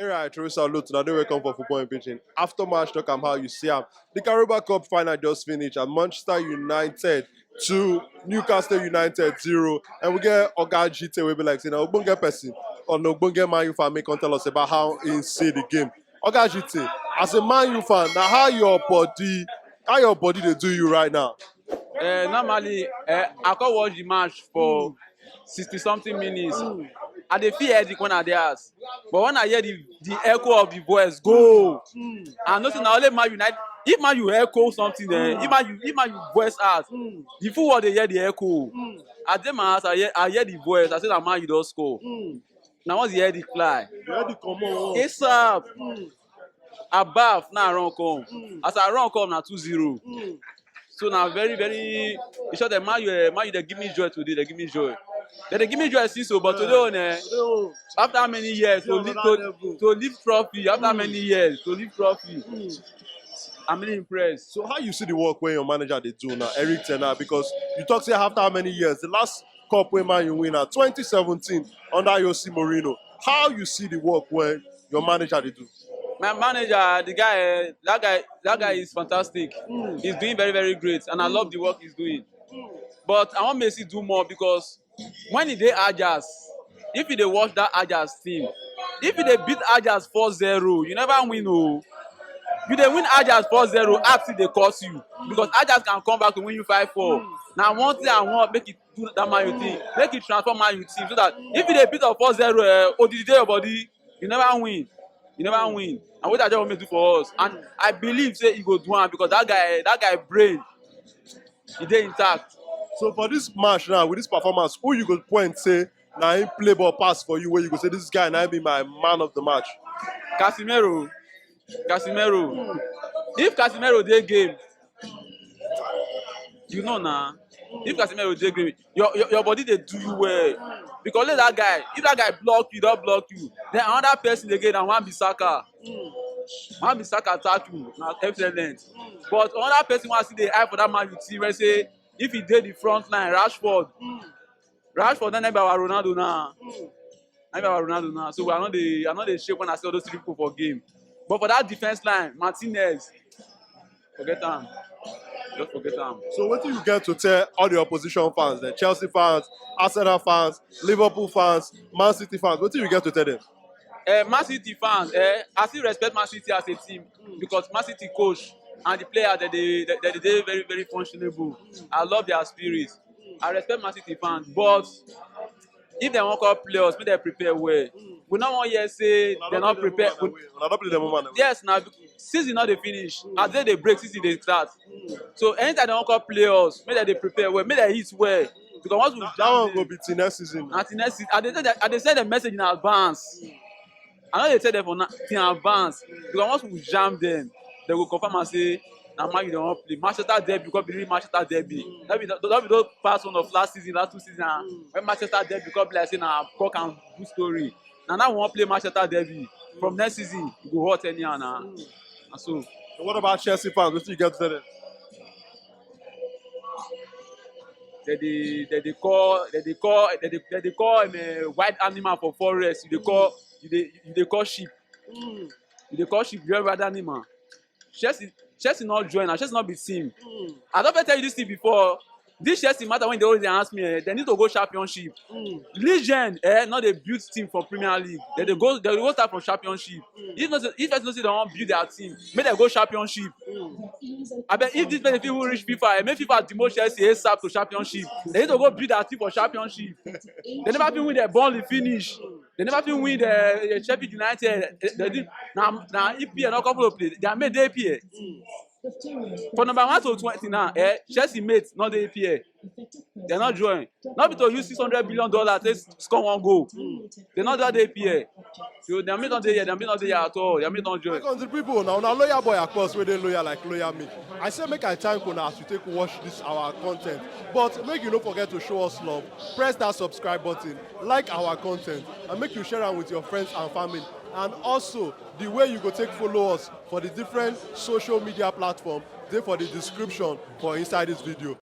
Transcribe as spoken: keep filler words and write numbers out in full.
Alright, Teresa Luton, I do welcome for football in Pidgin. After match, talk am how you see am. The Carabao Cup final just finished, and Manchester United two, Newcastle United zero. And we get Oga Jite, we be like, you know, Ogbonge person, or no Ogbonge Man U fan, make come tell us about how he see the game. Oga Jite, as a Man U fan, now how your body, how your body they do you right now? Uh, normally, uh, I come watch the match for sixty something minutes. I dey feel headache when I dey house. But when I hear the, the echo of the voice, go! I know say na only Man United. If Man U echo something, eh, if Man U, if Man U voice out, the full world dey hear the echo. I dey my house, I hear, I hear the voice. I say na Man U don score. Na once the headache fly. Where the common one? ASAP. I baff, now I run come. As I run come, na two zero. So na very, very, in short, the Man U, eh, Man U, they give me joy today. They give me joy. They, they give me joy since so, but today, on, eh, after many years, to live, to, to live trophy, after many years, to live trophy. I'm really impressed. So how you see the work when your manager they do now, Eric Ten Hag? Because you talk say after how many years, the last cup when Man U win at twenty seventeen under Jose Mourinho. How you see the work when your manager they do? My manager, the guy, eh, that guy, that guy is fantastic. He's doing very, very great, and I love the work he's doing. But I want Messi do more because when he dey Ajax, if you dey watch that Ajax team, if you dey beat Ajax four zero, you never win, oh. You dey win Ajax four zero, act still dey curse you because Ajax can come back to win you five four. Now one thing I want make it do that Man U thing, make it transform Man U team so that if you dey beat up four zero, eh, odidi dey your body, you never win. You never win. And what I just want to do for us, and I believe say he go do am because that guy, that guy brain, he dey intact. So for this match now, with this performance, who you go point say now he play ball pass for you where you go say this guy now be my man of the match? Casemiro, Casemiro. If Casemiro dey game, you know na. If Casemiro dey game, your, your, your body dey do you well. Because let that guy, if that guy block you, don't block you. Then another person again, and one be Saka. One be Saka tackle, na excellent. But another person want see the eye for that Man U team. When say if he dey the front line, Rashford. Rashford, then be our Ronaldo now. Then be our Ronaldo now. So I know they, I know they shake when I see all those three people for game. But for that defense line, Martinez, forget am. Just forget am. So what do you get to tell all the opposition fans, the Chelsea fans, Arsenal fans, Liverpool fans, Man City fans? What do you get to tell them? Uh, Man City fans, eh, I still respect Man City as a team because Man City coach and the players that they, that they dey very, very functionable. I love their spirit. I respect Man City fans, but if they wan come play us, make they prepare well. We no wan hear say they no prepare. Una don play them woman. Yes, now season no dey finish. As day dey break, season dey start. So anytime they wan come play us, make they dey prepare well, make they eat well. Because once we That one go be till next season. Until next season, I dey tell them, I dey send them message in advance. I no dey tell them for now, till advance. Because once we jam them, they go confirm and say na Man U dey wan play. Manchester derby come be real Manchester derby. No be, no be those past one of last season, last two seasons, ah, when Manchester derby come be like say na cock and bull story. Na now we wan play Manchester derby. From next season, e go hot anyhow na. And so So what about Chelsea fans? What do you get to tell them? they dey, they dey call, they dey call, they dey, they dey call um, uh, wild animal for forest. You dey call, you dey, you dey call sheep. You dey call sheep, very wild animal. Chelsea, Chelsea not join, and Chelsea not be team. I don tell you this thing before. This Chelsea matter when they always dey ask me, eh, they need to go championship. Legend, eh, not dey build team for Premier League. They dey go, they dey go start from championship. If not, if person no say they wan build their team, make they go championship. I bet if this person fit even reach FIFA, eh, make FIFA demote Chelsea ASAP to championship. They need to go build their team for championship. They never fit win the ball finish. They never fit win the, the Sheffield United. Eh, they did, na, na EPL no come follow play. They are made EPL. For number one to twenty now, eh, Chelsea mate, not the EPL. They not join. Not be to use six hundred billion dollars, take score one goal. They not that EPL. So they are made not there yet. They are made not there at all. They are made not join. Welcome to the people. Now, now loyal boy, of course, where they loyal like loyal me. I say make I thank una as you take watch this our content. But make you no forget to show us love. Press that subscribe button, like our content, and make you share am with your friends and family. And also, the way you go take follow us for the different social media platform, dey for the description for inside this video.